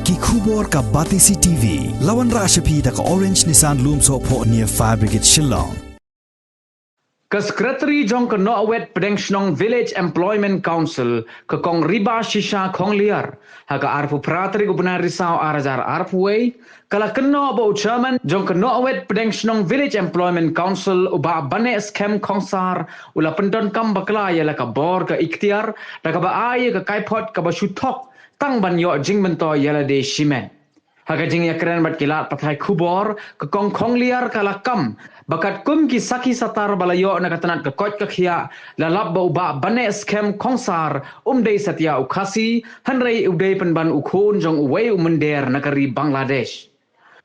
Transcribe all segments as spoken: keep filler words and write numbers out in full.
Ki khubor ka Batesi T V. La wanrah sha phi da ka Orange Nissan Lumsohphoh near Fire Brigade Shillong. Ka Secretary jong ka Nongwet Pdeng Shnong Village Employment Council, ka Kong Ribashisha Khongliar, ha ka arphew phra tarik u bnai Risaw ar hajar arphew wei, ka la kynnoh ba u Chairman jong ka Nongwet Pdeng Shnong Village Employment Council u Bah Banehskhem Khongsar u la pyndonkam bakla ïa la ka bor ka iktiar da kaba ai ïa ka kaiphod kaba shu thok tang ban ïoh jingmyntoi ïa lade shimet. Ha ka jingïakren bad ki lad pathai khubor, ka Kong Khongliar ka la kam ba katkum ki sakhi satar ba la ïoh na ka tnat ka koit ka khiah, la lap ba u Bah Banehskhem Khongsar um dei satia u Khasi, hynrei u dei pynban u khun jong uwei u mynder na ka ri Bangladesh.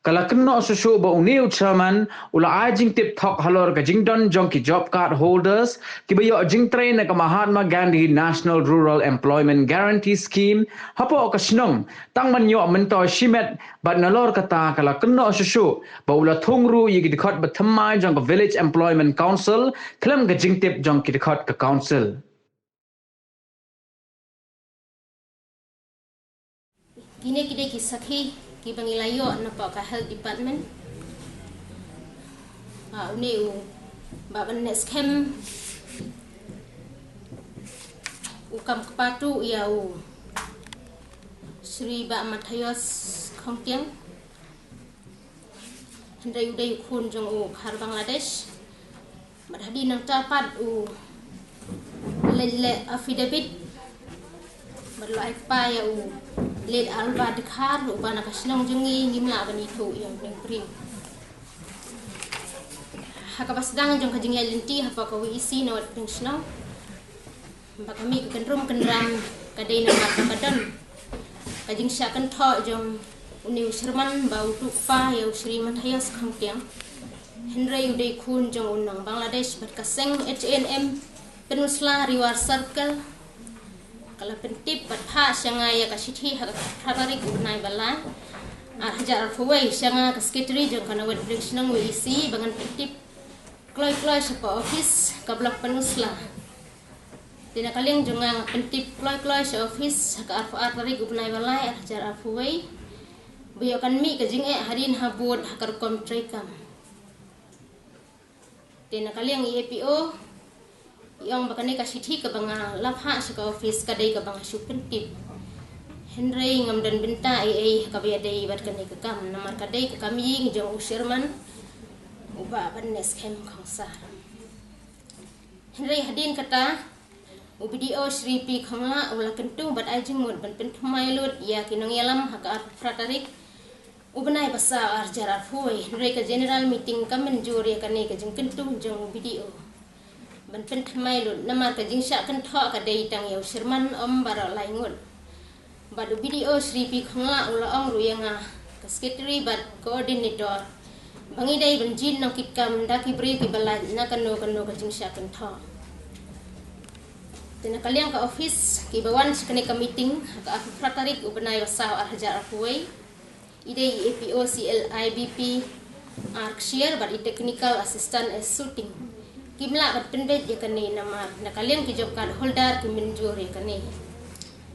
Ka la kynnoh shuh shuh ba une u Chairman u la ai jingtip thok halor ka jingdon jong ki job card holders kiba ïoh jingtrei na ka Mahatma Gandhi National Rural Employment Guarantee Scheme hapoh ka shnong, tang ban ïoh myntoi shimet, bad nalor kata ka la kynnoh shuh shuh ba u la thung ruh ïa ki dkhot bathymmai jong ka Village Employment Council khlem ka jingtip jong ki dkhot ka Council. Kine ki dei ki sakhi kiba ngi la ïoh napoh ka Health Department. Ah, une u Bah Banehskhem u kam kpa tuh ïa u Shri Bah Matthias Khongtiang. Hynrei u dei u khun jong u khar Bangladesh. Bad hadien nangta pat u leit leh affidavit bad la ai kpa ïa u Late Alva Dkhar uba na ka shnong jong ngi ngim lah ban ithuh ïa u nongpring. Ha kaba sdang jong ka jingïaid lynti hapoh ka V E C Nongwet Pdeng Shnong, ba ka mih ka kynrum kynram ka dei namar ba ka don ka jingshah kynthoh jong une u Sherman ba u tuh kpa ïa u Shri Matthias Khongtiang. Hynrei u dei khun jong u nong Bangladesh bad ka seng H A N M Pynursla Riwar Circle ka la pyntip bad phah sha nga ïa ka shithi ha ka phra tarik u bnai ba lai ar hajar arphew wei sha nga ka Secretary jong ka Nongwet Pdeng Shnong V E C ba ngan pyntip kloi kloi sha ka office ka Block Pynursla. Te na ka liang jong nga nga pyntip kloi kloi sha office ha ka arphew ar tarik u bnai ba lai ar hajar arphew wei ba ïoh kan mih ka jingeh hadien ha bud ha ka rukom treikam. Te na ka liang i A P O i ong ba kane ka shithi kaba nga la phah sha ka office ka dei kaba nga shu pyntip. Hynrei ngam don bynta ei ei ha kaba ïadei bad kane ka kam namar ka dei ka kam ïing jong u Sherman u Bah Banehskhem Khongsar. Hynrei hadien kata u B D O Shri P Khonglah u la kyntu bad ai jingmut ban pynthymmai lut ïa ki nongïalam ha ka arphew phra tarik u bnai ba saw ar hajar arphew wei. Hynrei ka general meeting ka mynjur ïa kane ka jingkyntu jong u B D O ban pynthymmai lut namar ka jingshah kynthoh ka dei tang ïa u Sherman ym baroh lai ngut. Bad u B D O Shri P Khonglah u la ong ruh ïa nga ka Secretary bad Coordinator ba ngi dei ban jied nongkitkam da ki briew kiba lait na kano kano ka jingshah kynthoh. Te na ka liang ka office kiba wan sha kane ka meeting ha ka arphew phra tarik u bnai ba saw ar hajar arphew wei i dei i A P O C L I B P R Kshiar bad i Technical Assistant S Suting. Kim lah ban pynbeit ïa kane namar na ka liang ki job card holder ki mynjur ïa kane.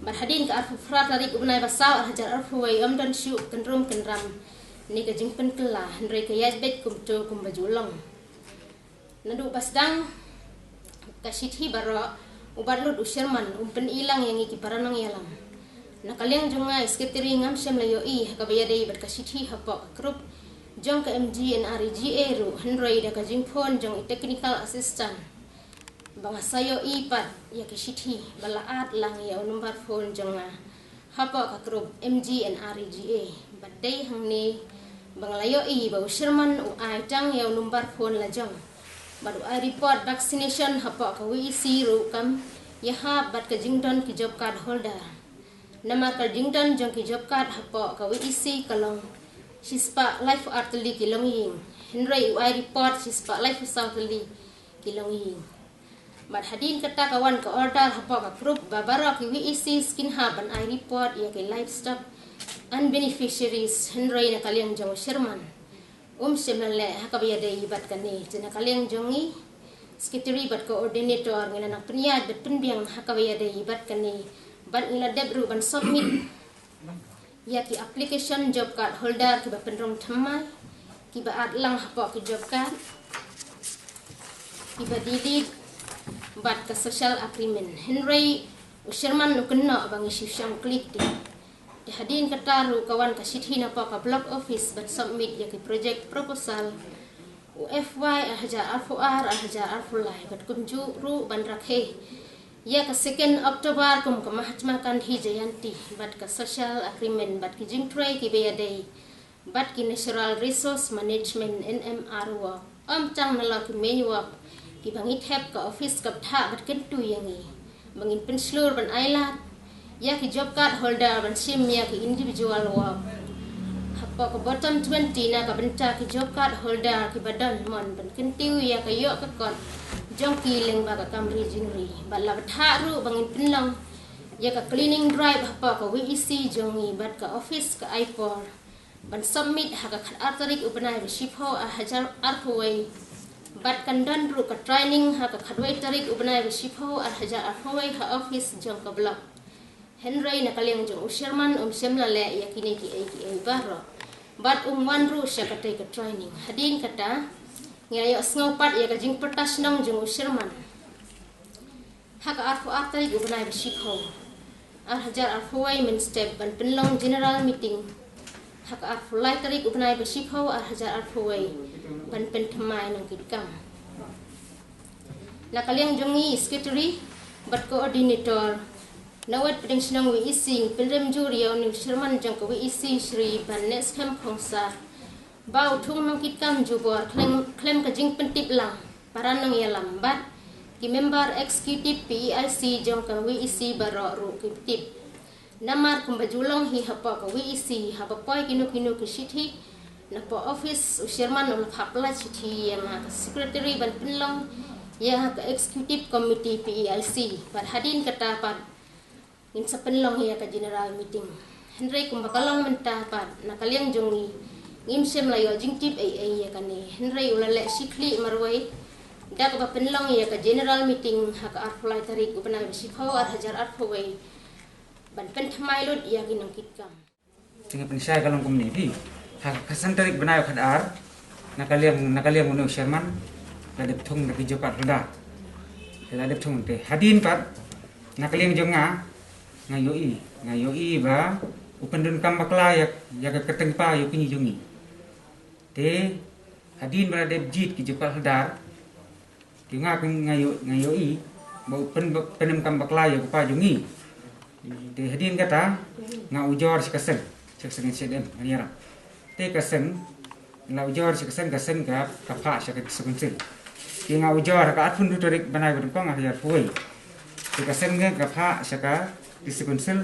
Bad hadien ka arphew phra tarik u bnai ba saw ar hajar arphew wei ym don shuh kynrum kynram ne ka jingpynkylla hynrei ka ïaid beit kumto kumba ju long. Naduh ba sdang ka shithi baroh u bat lut u Sherman um pyni lang ïa ngi ki para nongïalam. Na ka liang jong nga i Secretary ngam shym la ïohi ha kaba ïadei bad ka shithi hapoh ka group jong ka M G N R E G A ruh hynrei da ka jingphone jong i Technical Assistant ba nga sa ïohi pat ïa ki shithi ba la ad lang ïa u number phone jong nga hapoh ka group M G N R E G A. Bad dei hangne ba nga la ïohi ba u Sherman u ai tang ïa u number phone la jong bad u ai report vaccination hapoh ka V E C ruh kam ïahap bad ka jingdon ki job card holder. Namar ka jingdon jong ki job card hapoh ka V E C ka long shispah laiphew ar tylli ki longïing hynrei u ai report shispah laiphew saw tylli ki longïing. Bad hadien kata ka wan ka order hapoh ka group ba baroh ki V E Cs kin hap ban ai report ïa ki livestock and beneficiaries hynrei na ka liang jong u Sherman um shym la leh ha kaba ïadei bad kane. Te na ka liang jong ngi Secretary bad Coordinator ngi la nang pynïaid bad pynbiang ha kaba ïadei bad kane bad ngi la dep ruh ban submit ïa ki application job card holder kiba pynrung thymmai, kiba at lang hapoh ki job card, kiba delete bad ka social agreement. Hynrei u Sherman u kynnoh ba ngi shu shong klik dei. Te hadien kata ruh ka wan ka shithi napoh ka block office ban submit ïa ki project proposal u F Y ar hajar arphew ar ar hajar arphew lai bad kumjuh ruh ban rakhe ïa ka second October kum ka Mahatma Gandhi Jayanti bad ka social agreement bad ki jingtrei kiba ïadei bad ki Natural Resource Management, N M R, work. Ym tang na la ki main work kiba ngi thep, ka office ka bthah bad kyntu ïa ngi ba ngin pynshlur ban ailad ïa ki job card holder ban shim ïa ki individual work. Hapoh ka bottom twenty na ka bynta ki job card holder kiba don mon ban kyntiew ïa ka ïoh ka kot jong ki lyngba ka kam ri jingri. Bad la bthah ruh ba ngin pynlong ïa ka cleaning drive hapoh ka V E C jong ngi bad ka office ka aipor ban submit ha ka khatar tarik u bnai ba shiphew ar hajar arphew wei. Bad kan don ruh ka training ha ka khatwei tarik u bnai ba shiphew ar hajar arphew wei ha office jong ka block. Hynrei na ka liang jong u Sherman um shym la leh ïa kine kiei kiei baroh bad um wan ruh sha katei ka training. Hadien kata ngi la ïohsngew pat ïa ka jingpyrta shnong jong u Sherman ha ka arphew ar tarik u bnai ba shiphew ar hajar arphew wei mynstep ban pynlong general meeting ha ka arphew lai tarik u bnai ba shiphew ar hajar arphew wei ban pynthymmai nongkitkam. Na ka liang jong ngi, secretary bad coordinator na wad pdeng shnong V E C, ngi pynrem jur ïa une u Sherman jong ka V E C, Shri Banneskem Khongsar, ba u thung nongkitkam jubor khlem, khlem ka jingpyntip lang para nongïalam bad ki member executive P E I C jong ka V E C baroh ruh ki pyntip. Namar kumba ju long hi hapoh ka V E C, haba poi kino kino ki shithi napoh office, u Sherman u la phah palat shithi ïa nga ka secretary ban pynlong ïa ka executive committee P E I C. Bad hadien kata pat ngin sa pynlong ïa ka general meeting. Hynrei kumba ka long mynta pat na ka liang jong ngi, ngim shym la ïoh jingtip ei ei ïa kane. Hynrei u la leh shi khlieh marwei da kaba pynlong ïa ka general meeting ha ka arphew lai tarik u bnai ba shiphew ar hajar arphew wei ban pynthymmai lut ïa ki nongkitkam. Te nga pynshai ka long kumne phi. Ha ka khatsan tarik bnai khatar, na ka liang, na ka liang une u Sherman la dep thung da ki job card holder. Te la dep thung te hadien pat na ka liang jong nga, nga ïohi, nga ïohi ba u pyndonkam bakla ïa, ïa ka kyrteng kpa ïa u kñi jong ngi. Te hadien ba la dep jied ki job card holder, te nga, nga ïoh, nga ïohi ba u pyn, pyndonkam bakla ïa u kpa jong ngi. Te hadien kata nga ujor sha ka seng, sha ka seng H S M, nga ïarap. Te ka seng, la ujor sha ka seng, ka seng ka, ka phah sha ka district council. Te nga ujor ha ka arphew hynriew tarik bnai ba nyngkong ar hajar arphew wei. Te ka seng ka, ka phah sha ka district council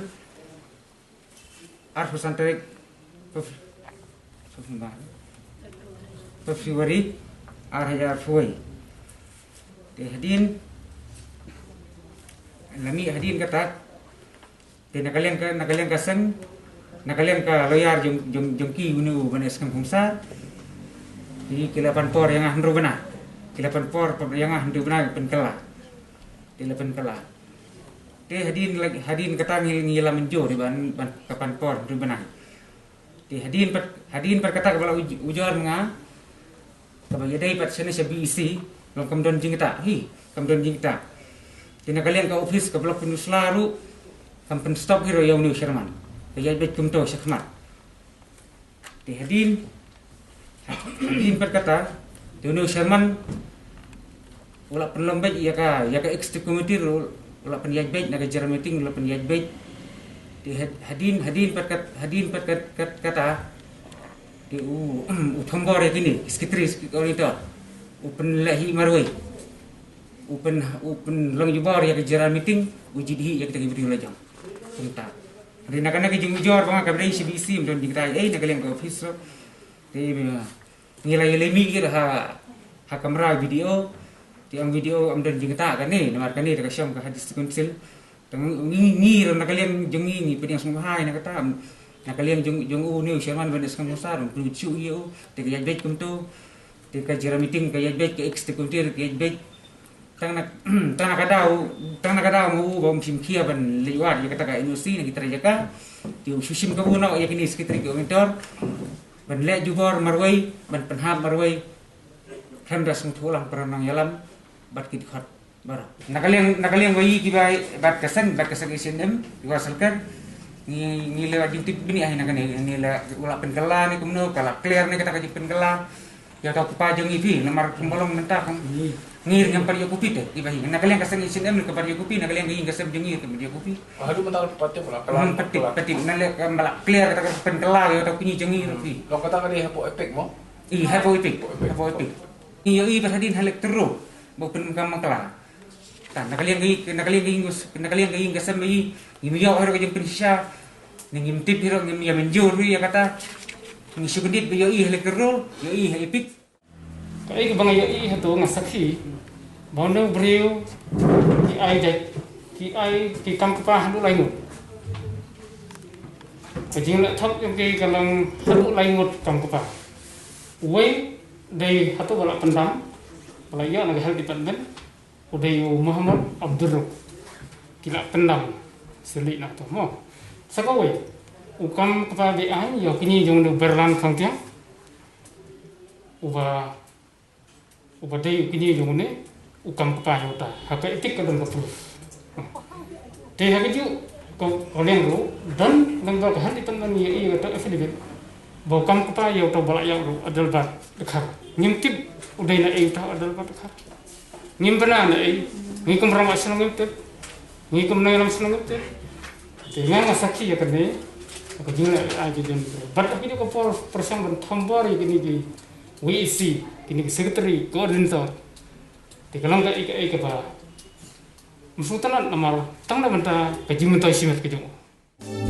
arphew san tarik Feb-, Feb-, February ar hajar arphew wei. Te hadien, la mih hadien kata, te na ka liang ka, na ka liang ka seng, na ka liang ka lawyer jong, jong, jong ki une u Banneskem Khongsar. Te ki la pan por ïa nga hynriew bnai. Ki la pan por, por ïa nga hynriew bnai pynkylla. Te la pynkylla. Te hadien la, hadien kata ngi, ngi la mynjur ban, ban ka pan por hynriew bnai. Te hadien pat, hadien pat kata kaba la uj-, ujor ma nga, kaba ïadei pat shane sha B E C, long kam don jingktah hi, kam don jingktah. Te na ka liang ka office ka block Pynursla ruh kam pynstop hi ruh ïa une u Sherman. Ka ïaid beit kumto sha khmat. Te hadien, hadien pat kata, te une u Sherman u la pynlong beit ïa ka, ïa ka executive committee ruh u la pynïaid beit, na ka general meeting u la pynïaid beit. Te had-, hadien, hadien pat kat-, hadien pat kat-, kat-, kata, te u, u thombor ïa kine, secretary, secretary coordinator, u pynleh hi marwei. U pyn, u pynlong jubor ïa ka general meeting, u jied hi ïa kita ki briew la jong. Kumta. Hynrei na kane ka jingujor ba nga kaba dei sha B E C, ym don jingktah ei ei na ka liang ka office ruh. Te, ngi la ïaleh mih ki ha, ha kamra B D O. Te ong B D O ym don jingktah kane, namar kane da ka shong ka ha district council. Te ngi, ngi, ngi ruh na ka liang jong ngi, ngi pdiang sngewbha na kata, na ka liang jong, jong u une u Sherman Banneskem Khongsar, ym pynlut shuh ïa u, te ka ïaid beit kumto, te ka general meeting ka ïaid beit, ka executive committee ka ïaid beit. Tang na tang na ka daw tang na ka daw ma u ba um shim khia ban leit wad ïa kata ka N O C na ki trai jaka. Te u shu shim kabu noh ïa kine secretary ki mentor ban leh jubor marwei, ban pynhap marwei. Khlem da sngewthuh lang para nongïalam bad ki dkhot baroh. Na ka liang na ka liang ba ïohi kiba bad ka seng bad ka seng H and M kiba syrkar. Ngi ngi leh jingtip bniah hi na kane, ngi la u la pynkylla ne kumno, ka la clear ne kata ka jingpynkylla. Ïa uta u kpa jong ngi phi, namar kumba long mynta kam. Ngi ruh ngim pat ïoh copy te, kiba hi. Na ka liang ka seng H and M ka pat ïoh copy, na ka liang ka ïing ka sem jong ngi ka pat ïoh copy. Haduh mynta pat tip la, ka la Hmm, pat tip, pat tip. Na leh kam ba la clear kata ka pynkylla ïa uta u kñi jong ngi ruh phi. Long kata ka dei hapoh EPIC mo? Ih, hapoh EPIC. Hapoh EPIC. Hapoh EPIC. Ïohi pat hadien ha Electoral Roll ba u pyndonkam bakla. Ta, na ka liang ka ïing, na ka liang ka ïing, na ka liang ka ïing ka sem ba ïohi, ngim ïoh ruh ka jingpynshisha. Ne ngim tip hi ruh, ngim ïa mynjur hi ïa kata. Ngi shu kyndit ba ïohi ha Electoral Roll, ïohi ha EPIC. Kaei kaba nga ïohi hato nga sakhi ba une u briew ki ai jait, ki ai ki kam kpa haduh lai ngut. Ka jingleh thok jong ki ka long haduh lai ngut kam kpa. Uwei dei hato ba la pyndam, ba la ïoh na ka health department, u dei u Mohammad Abdul Ruk. Ki la pyndam sylli na to mo. Sa kawei u kam kpa ba ai ïa u kñi jong une u Berlan Khongtiang, uba uba dei u kñi jong une u kam kpa ïa uta. Ha ka EPIC ka don ka proof. Te ha kajuh ka, ka liang ruh don lyngba ka health department ïa i ïa uta affidavit ba u kam kpa ïa uta ba la ïoh ruh Adelbert Dkhar. Ngim tip u dei na ei uta Adelbert Dkhar. Ngim bna na ei, ngi kum rangbah shnong ngim tip. Ngi kum nongïalam shnong ngim tip. Te nga nga sakhi ïa kane ka jingleh ai ka jong. Bad ha kajuh ka por pyrshang ban thombor ïa kine ki VEC, kine ki secretary, coordinator. Te ka long kaei kaei kaba ym sngewtynnat namar tang na bynta ka jingmyntoi shimet ka jong u.